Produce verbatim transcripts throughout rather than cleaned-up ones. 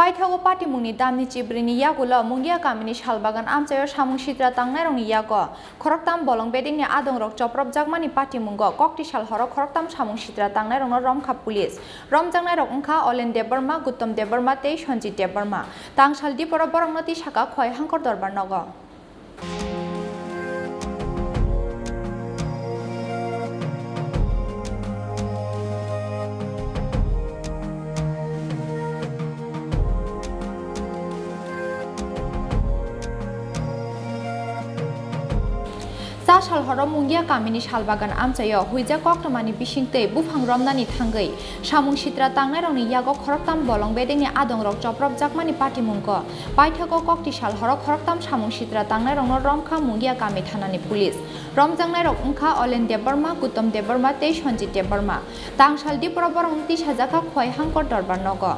Paithago patimungni damni chibrini yagulo Mungia kamini Salbagan amchaio samung sitra tangnairokni yago khoroktam bolong bedekni adongrok chopropjakmani patimungo kokti sal horo khoroktam samung sitra tangnairokno romkha police. Romjaknairok wngkha Olen Debbarma, Guttom Debbarma tei Sonjit Debbarma. Tangsal diporo borokno tisaka Khowai Hangkor Dorbar nogo. Cha sal horo Mungia kamini Salbagan amchaio huijak koktwmani bisingtwi buphang romnani thangwi samung sitra tangnairokni yago khoroktam bolong bedekni adongrok chopropjakmani patimungo paithago kokti sal horo khoroktam samung sitra tangnairokno romkha Mungia kami thanani police. Romjaknairok wngkha Olen Debbarma, Guttom Debbarma tei Sonjit Debbarma. Tangsal diporo borokno tisajakha Khowai Hangkor Dorbar nogo.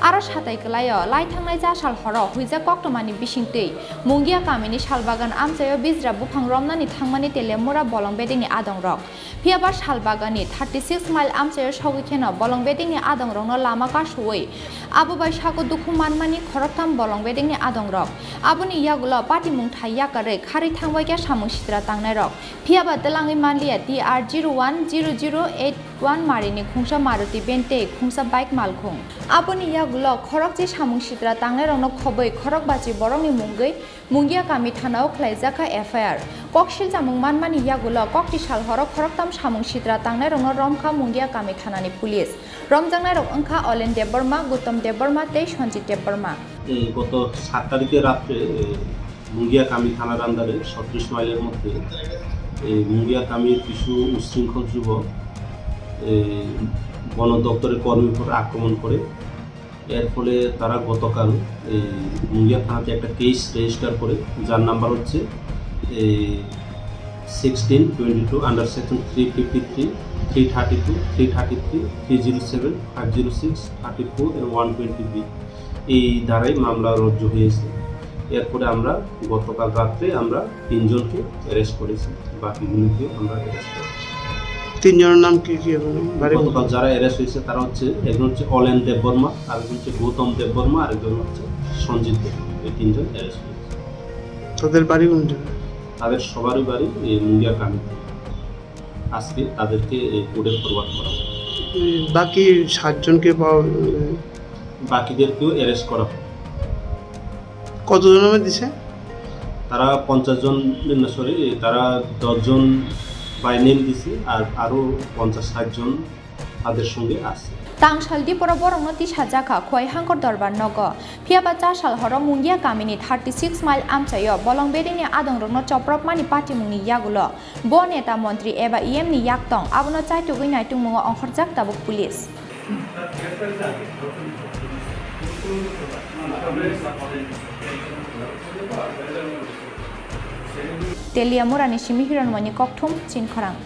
Aro satai kwlaio, lai thangnai cha sal horo huijak koktwmani bisingtwi Mungia kamini Salbagan amchaio bijra buphang romnani thangmani Teliamura bolong bedekni adongrok. Phiyaba Salbaganni thirty six mile amchaio sogwi kheno bolong bedekni adongrokno lama kasuwi abo bai sago dukhu manmani khoroktham bolong bedekni adongrok. Aboni yagulo patimung thai yakarwi kharwi thangbaikha samung sitra tangnairok. Phiyaba twlangwi manliya T R zero one zero zero eight one marini khungsa Maruti van tei khungsa bike malkhung. Aboni yagulo khorokchi samung sitra tangnairokno khobwi khorokbachi borokni mungwi Mungia kami thanao khlaijakha F I R. Kok silchamung manmani yagulo kokti sal horo khoroktam samung sitra tangnairokno romkha Mungia kami thanani police. Romjaknairok wngkha Olen Debbarma, Guttom Debbarma tei Sonjit Debbarma. এই গত সাত তারিখে রাত্রে, এ, মুঙ্গিয়া কামি থানার আন্ডারে ছত্রিশ মাইলের মধ্যে এই মুঙ্গিয়া কামির কিছু উচ্ছৃঙ্খল যুবক, এ, বন দপ্তরের কর্মীর উপর আক্রমণ করে। এর ফলে তারা গতকাল এই মুঙ্গিয়া থানাতে একটা কেস রেজিস্টার করে, যার নাম্বার হচ্ছে এই sixteen twenty two, under section three fifty three, three thirty two, three thirty three, three zero seven, five zero six, thirty four এবং ওয়ান টোয়েন্টি বি। এই ধারায় মামলা রুজু হয়েছে। এরপরে আমরা গতকাল রাত্রে আমরা তিনজনকে অ্যারেস্ট করেছি, বাকিগুলোকেও আমরা অ্যারেস্ট করেছি। তিনজনের নাম কি কি এবং বাড়ি কোথায়? গতকাল যারা অ্যারেস্ট হয়েছে তারা হচ্ছে, একজন হচ্ছে অলেন দেববর্মা, আরেকজন হচ্ছে গৌতম দেববর্মা, আরেকজন হচ্ছে সঞ্জিত দেব। এই তিনজন অ্যারেস্ট হয়েছে। তাদের বাড়ি কোন জায়গায়? তাদের সবারই বাড়ি এই মুঙ্গিয়া কামিতে। আজকে তাদেরকে এই কোর্টে ফরওয়ার্ড করা হবে। এই বাকি সাতজনকে পাওয়া, বাকিদেরকেও অ্যারেস্ট করা হবে। কতজন নামে দিছে? তারা পঞ্চাশ জন, না, সরি, তারা দশ জন বাই নেম দিছে, আর আরো পঞ্চাশ ষাট জন তাদের সঙ্গে আছে। Tangsal diporo borokno tisajakha Khowai Hangkor Dorbar nogo. Phiyaba cha sal horo Mungia kamini thirty six mile amchaio bolong bedekni adongrokno chopropmani patimungni yagulo bo neta montri eba E M ni yak tong, abono chaitugwi naitungmungo ongkhorjak tabuk police. Teliamurani simi Hiranmani kokthum Chinkhorang.